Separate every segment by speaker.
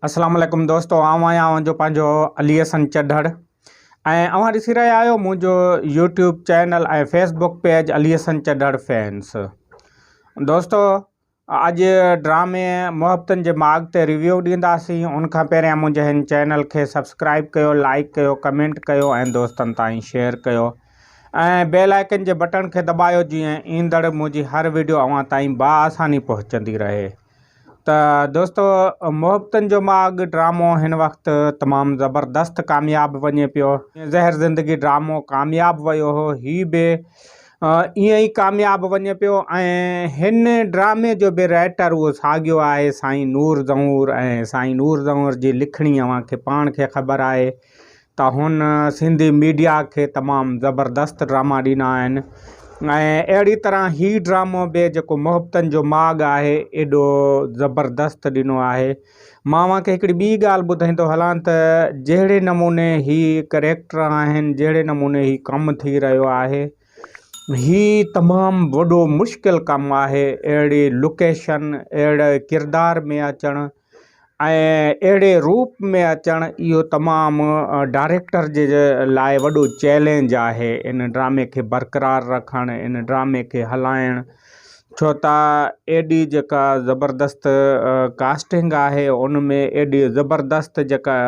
Speaker 1: اسلام عليڪم دوستو آئون آهيان اوهان جو پنهنجو علي حسن چڍڙ ۽ اوهان ڏسي رهيا آهيو منهنجو YouTube channel ۽ Facebook page Ali Hassan Chadhar fans. دوستو اڄ ڊرامي محبتن جي ماڳ تي ريويو ڏينداسين ان کان پهريان منهنجي هن چينل کي سبسڪرائب ڪيو لائڪ ڪيو ڪمينٽ ڪيو ۽ دوستن تائين شيئر ڪيو ۽ بيل آئيڪن جي بٽڻ کي دٻايو جيئن ايندڙ منهنجي هر ويڊيو اوهان تائين باآساني پهچندي رهي. ته دوستو محبتن جو ماڳ ڊرامو هن وقت تمام زبردست ڪامياب وڃي پيو. زهر زندگي ڊرامو ڪامياب ويو هو هي به ائين ئي ڪامياب وڃي پيو ۽ هن ڊرامي جو به رائٽر اهو ساڳيو آهي سائين نور زئور ۽ سائين نور زئور جي لکڻي اوهان کي پاڻ کي خبر آهي ته هن سنڌي ميڊيا کي تمام زبردست ڊراما ڏنا آهن ۽ اهڙي طرح هي ڊرامو به جيڪو محبتن جو ماڳ آهي ايڏو زبردست ڏنو آهي. مان اوهان کي هڪڙي ٻي ڳالهه ٻڌائيندو هلان ته جهڙي نموني هي ڪريڪٽر آهن جهڙي نموني هي ڪم ٿي رهيو آهي هي تمام وڏو مشڪل ڪم آهي اهڙي لوڪيشن اهڙي ڪردار ۾ اچڻ ۽ اهڙي روپ ۾ اچڻ اهو تمام ڊائريڪٽر جي لاء وڏو چئلينج آهي ان ڊرامي کي برقرار رکڻ ان ڊرامي کي هلائڻ ڇو ته ايڏي جيڪا زبردست ڪاسٽنگ آهي ان ۾ ايڏي زبردست جيڪا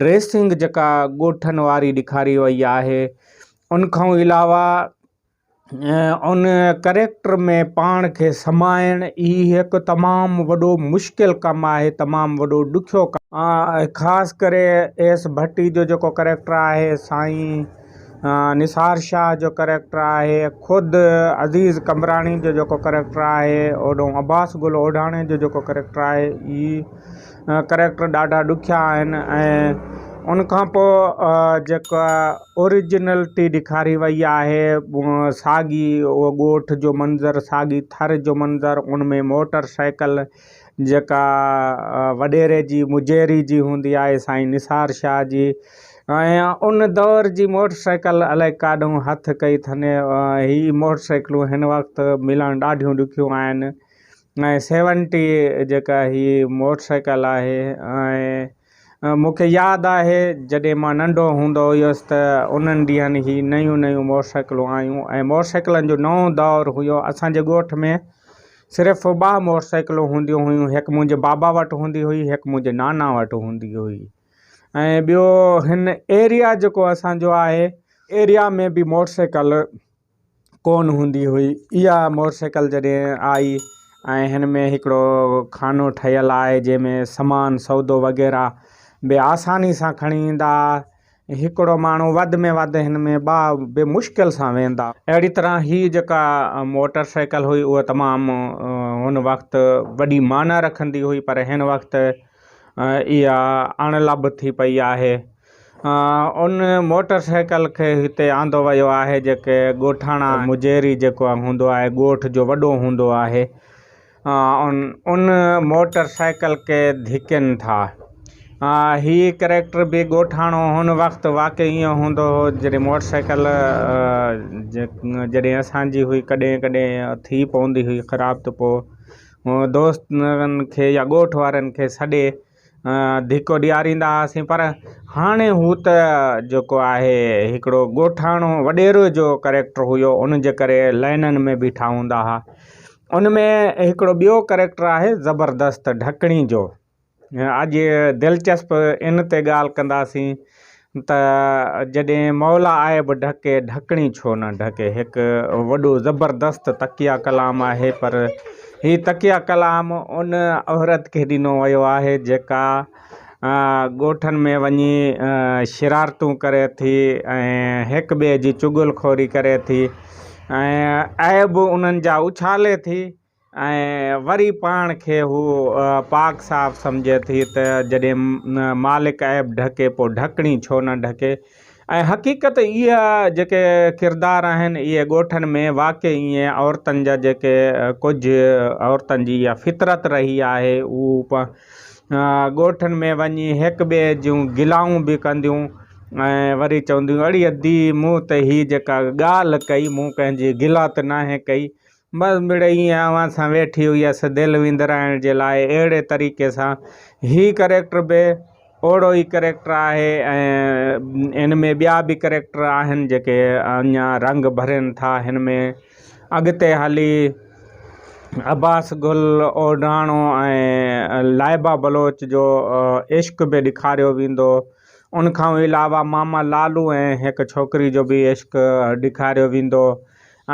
Speaker 1: ڊريسنگ جيڪا ڳوٺن واري ڏيکاري وئي آهي ان کان علاوه ان ڪريڪٽر ۾ پاڻ کي سمائڻ هي هڪ تمام وڏو مشڪل ڪم آهي تمام وڏو ڏکيو ڪم آهي خاص ڪري ايس ڀٽي جو جيڪو ڪريڪٽر آهي سائين نثار شاهه جو ڪريڪٽر آهي خود عزيز قمبراڻي جو جيڪو ڪريڪٽر آهي اوڏو عباس گل اوڍاڻي جو جيڪو ڪريڪٽر آهي هي ڪريڪٽر ڏاڍا ڏکيا آهن ۽ ان کان پوء جيڪا اوريجنلٽي ڏيکاري وئي آهي ساڳي اهو ڳوٺ جو منظر ساڳي ٿر جو منظر ان ۾ موٽر سائيڪل جيڪا وڏيري جي مجيري جي هوندي آهي سائين نثار شاهه جي ۽ ان دور جي موٽر سائيڪل الائي ڪاڏهون هٿ ڪئي اٿن هي موٽر سائيڪلون هن وقت ملڻ ڏاڍيون ڏکيون آهن ۽ سيونٽي جيڪا هي موٽر سائيڪل آهي ۽ مون کي ياد آهي جڏهن مان ننڍو هوندو هيس ته انهن ڏينهن هي نيون نيون موٽر سائيڪلون آيون ۽ موٽر سائيڪلن جو نئون دور هيو اسان جي ڳوٺ ۾ صرف ٻه موٽر سائيڪلون هونديون هيون هڪ منهنجي بابا وٽ هوندي هئي هڪ منهنجي نانا وٽ هوندي هئي ۽ ٻيو هن ايريا جيڪو اسان جو آهي ايريا ۾ به موٽر سائيڪل ڪونه هوندي هئي. اها موٽر سائيڪل جڏهن آئي ۽ هن ۾ هڪڙو خانو ٺهيل آهي جنهن ۾ سامان سودو وغيره به آساني سان کڻي ايندا ها. هڪڙو ماڻهو وڌ ۾ وڌ هن ۾ ٻه به مشڪل سان ويندا. اهڙي طرح هي جيڪا موٽر سائيڪل هئي اها تمام هن وقت وڏي معنيٰ رکندي هئي پر هن وقت اها اڻلڀ ٿي پئي آهي. ان موٽر سائيڪل کي هتي آندو ويو آهي جيڪي ڳوٺاڻا مجيري جيڪو هوندو آهي ڳوٺ جو وڏو هوندو آهي ان موٽر سائيڪل کي ڌڪين ٿا هي ڪريڪٽر به ڳوٺاڻو هن وقت واقعي ائين هوندو هو جڏهن موٽر سائيڪل جڏهن اسانجي هئي ڪڏهن ڪڏهن ٿي پوندي هئي خراب ته پوء دوستن کي يا ڳوٺ وارن کي سڏي ڌڪو ڏياريندا هئاسين پر هاڻي هو ته جيڪو آهي هڪڙو ڳوٺاڻو وڏيرو جو ڪريڪٽر هيو ان جي ڪري لائنن ۾ بيٺا هوندا هئا ان ۾ هڪڙو ٻيو ڪريڪٽر آهي زبردست ڍڪڻي جو اڄ دلچسپ ان تي ڳالهه ڪنداسين ته جڏهن مولا آهي به ڍڪي ڍڪڻي ڇو نه ڍڪي هڪ وڏو زبردست تڪيه ڪلام آهي پر هي تڪيه ڪلام ان عورت کي ڏنو ويو آهي جيڪا ڳوٺن ۾ وڃي شرارتون ڪري ٿي ۽ هڪ ٻئي جي چغل خوري ڪري ٿي ۽ عيب انهن جا اڇالي ٿي ۽ وري پاڻ کي هو پاڪ صاف سمجهي ٿي ته جڏهن مالڪ عيب ڍڪي پوء ڍڪڻي ڇو نه ڍڪي ۽ حقيقت اها جيڪي ڪردار آهن اهي ڳوٺن ۾ واقعي ائين عورتن جا جيڪي ڪجهه عورتن جي اها فطرت رهي آهي هو ڳوٺن ۾ وڃي هڪ ٻئي جون گلائون به ڪنديون ۽ وري چونديون اڙي ادي مون ته هي جيڪا ڳالهه ڪئي مون ڪنهن جي گلا ته ناهي ڪئي. بس مڙئي ائين اوهان سان ويٺي هئس دل وندرائڻ جي لاء اهڙي طريقي سان هي ڪريڪٽر به اوڙو ئي ڪريڪٽر آهي ۽ ان ۾ ٻيا به ڪريڪٽر آهن جيڪي اڃا رنگ ڀرين ٿا هن ۾ اڳتي هلي عباس گل اوڍاڻو ۽ لائبه بلوچ جو عشق به ڏيکاريو ويندو ان کان علاوه ماما لالو ۽ هڪ ڇوڪري جو به عشق ڏيکاريو ويندو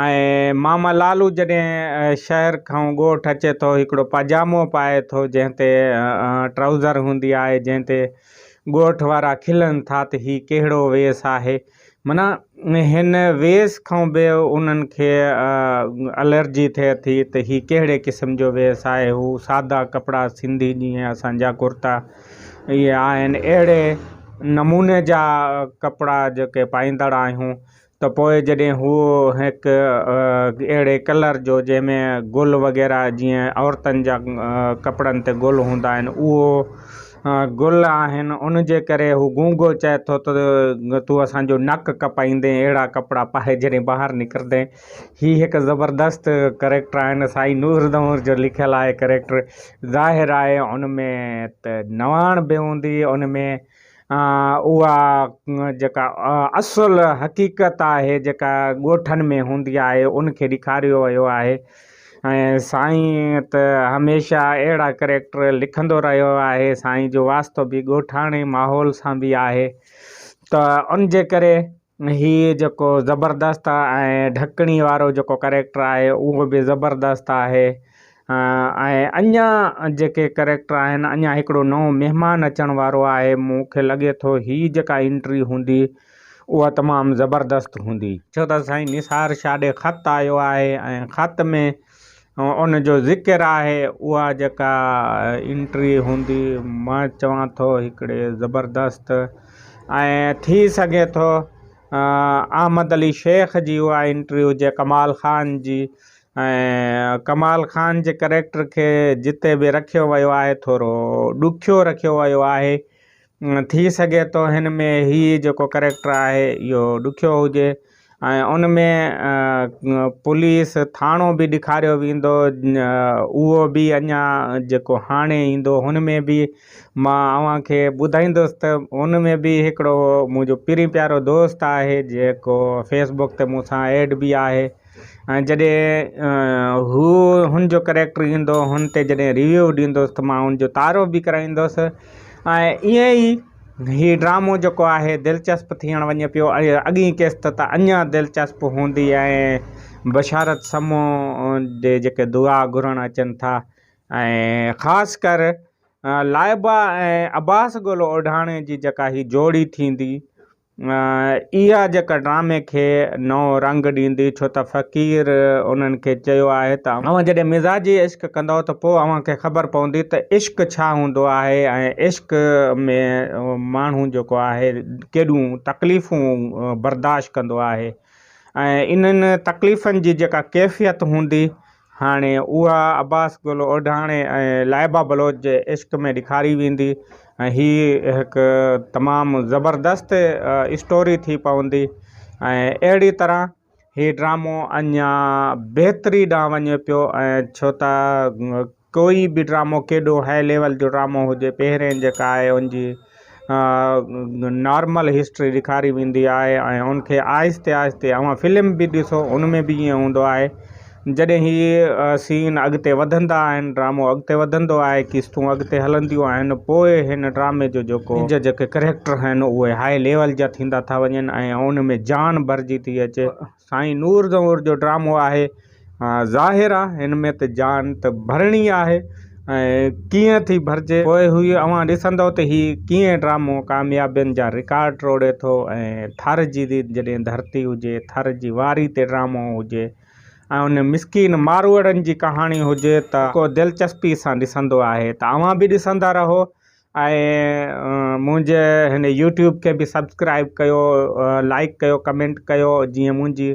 Speaker 1: ۽ ماما لالو جڏهن شهر کان ڳوٺ اچي ٿو هڪڙو پاجامو پائي ٿو جنهن تي ٽرائوزر هوندي آهي جنهن تي ڳوٺ وارا کلن ٿا ته هي ڪهڙو ويس آهي معنيٰ هن ويس کان به انهن کي الرجي ٿئي ٿي ته هي ڪهڙي قسم جو ويس آهي هو سادا ڪپڙا سنڌي جيئن اسان جا ڪرتا اهي آهن اهڙي نموني جا ڪپڙا جيڪي پائيندڙ آهيون ته پوء جڏهن هو هڪ اهڙي ڪلر جو جنهن ۾ گل وغيره جيئن عورتن جا ڪپڙن تي گل هوندا آهن اهو گل آهن ان جي ڪري هو گونگو چئي ٿو ته تون اسانجو نڪ ڪپائيندين اهڙا ڪپڙا پائي جڏهن ٻاهر نڪرندين هي هڪ زبردست ڪريڪٽر آهن سائين نور زئور جو لکيل آهي ڪريڪٽر ظاهر آهي ان ۾ ته نواڻ به هوندي ان ۾ اها جيڪا اصل حقيقت آهي جيڪا ڳوٺن ۾ هوندي آهي ان کي ڏيکاريو ويو آهي ۽ سائين ته هميشه اهڙا ڪريڪٽر لکندو رهيو آهي سائين جو واسطو به ڳوٺاڻي ماحول سان به آهي ته ان جي ڪري هي جيڪو زبردست ۽ ڍڪڻي وارو جيڪو ڪريڪٽر آهي اهو به زبردست آهي ۽ اڃا جيڪي ڪريڪٽر آهن اڃا هڪڙو نئون مهمان اچڻ وارو آهي مون کي لڳي ٿو هي جيڪا انٽري هوندي اها تمام زبردست هوندي. ڇو ته سائين نثار شاهه ڏي خط آيو آهي ۽ خط ۾ ان جو ذڪر آهي اها جيڪا انٽري هوندي مان چوان ٿو هڪڙي زبردست ۽ ٿي سگهي ٿو احمد علي شيخ جي اها انٽري هجي ڪمال خان جي ۽ ڪمال خان جي ڪريڪٽر کي جتي به رکيو ويو آهي ٿورو ڏکيو رکيو ويو آهي ٿي سگهي ٿو هن ۾ هي جيڪو ڪريڪٽر آهي اهو ڏکيو هجي ۽ ان ۾ پوليس ٿاڻو به ڏيکاريو ويندو اهو به اڃا جيڪو هاڻي ايندو هن ۾ به مان اوهان کي ٻڌائيندس ته ان ۾ به هڪڙو منهنجو پرين پيارو دوست آهي جيڪو فيس بڪ تي مون سان ايڊ به آهي ۽ جڏهن هو هن جو ڪريڪٽر ايندو هن تي جڏهن ريويو ڏيندس ته مان هن جو تعارف به ڪرائيندس ۽ ائين ئي هي ڊرامو جيڪو آهي دلچسپ ٿيڻ وڃي پيو ۽ اڳين قسط ته اڃا دلچسپ هوندي ۽ بشارت سمون جي جيڪي دعا گهرڻ اچن ٿا ۽ خاص ڪر لائبه ۽ عباس گل اوڍاڻي جي جيڪا هي جوڙي ٿيندي اها جيڪا ڊرامي کي نئون رنگ ڏيندي ڇو ته فقير انهن کي چيو آهي ته اوهان جڏهن مزاجي عشق ڪندؤ ته پوء اوهان کي خبر پوندي ته عشق ڇا هوندو آهي ۽ عشق ۾ ماڻهو جيڪو آهي ڪيڏيون تڪليفون برداشت ڪندو آهي ۽ انهن تڪليفن جي جيڪا ڪيفيت هوندي هاڻي اها عباس گل اوڍاڻي ۽ لائبه بلوچ جي عشق ۾ ڏيکاري ويندي ۽ هي هڪ تمام زبردست اسٽوري ٿي پوندي ۽ اهڙي طرح هي ڊرامو اڃا بهتري ڏانهن وڃي پيو ۽ ڇو ته ڪوئي به ڊرامو ڪيڏو هاء ليول جو ڊرامو هجي پهرين جيڪا آهي ان جي نارمل هسٽري ڏيکاري ويندي آهي ۽ ان کي آهستي آهستي اوهان فلم به ڏسو ان ۾ به ائين هوندو آهي جڏهن هي سين اڳتي وڌندا آهن ڊرامو اڳتي وڌندو آهي قسطون اڳتي هلنديون آهن پوء هن ڊرامي جو جيڪو جا جيڪي ڪريڪٽر آهن اهي هاء ليول جا ٿيندا ٿا وڃن ۽ ان ۾ جان ڀرجي ٿي اچي سائين نور زئور جو ڊرامو آهي ظاهر آ هن ۾ ته جان ته ڀرڻي آهي ۽ ڪيئن ٿي ڀرجي پوء هي اوهان ڏسندؤ ته هي ڪيئن ڊرامو ڪاميابين جا رڪارڊ ٽوڙي ٿو ۽ ٿر جي جڏهن ڌرتي هجي ٿر جي واري تي ڊرامو هجي ۽ ان مسڪين ماروئڙن جي ڪهاڻي هجي ته ڪو دلچسپي سان ڏسندو آهي ته اوهان به ڏسندا رهو ۽ منهنجي هن يوٽيوب کي به سبسڪرائب ڪيو لائڪ ڪيو ڪمينٽ ڪيو جيئن منهنجي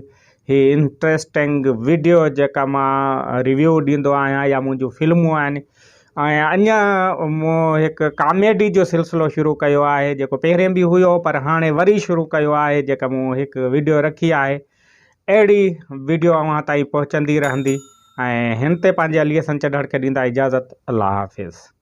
Speaker 1: هي انٽريسٽنگ وڊيو جيڪا مان ريويو ڏيندو آهيان يا منهنجون فلمون آهن ۽ اڃا مون هڪ ڪاميڊي جو سلسلو شروع ڪيو آهي جيڪو پهرين به هيو پر هاڻي وري شروع ڪيو آهي جيڪا مون هڪ وڊيو رکي آهي اهڙي وڊيو اوهان تائين پهچندي رهندي. ۽ هن تي پنهنجي علي حسن چڍڙ کي ڏيندا اجازت الله حافظ.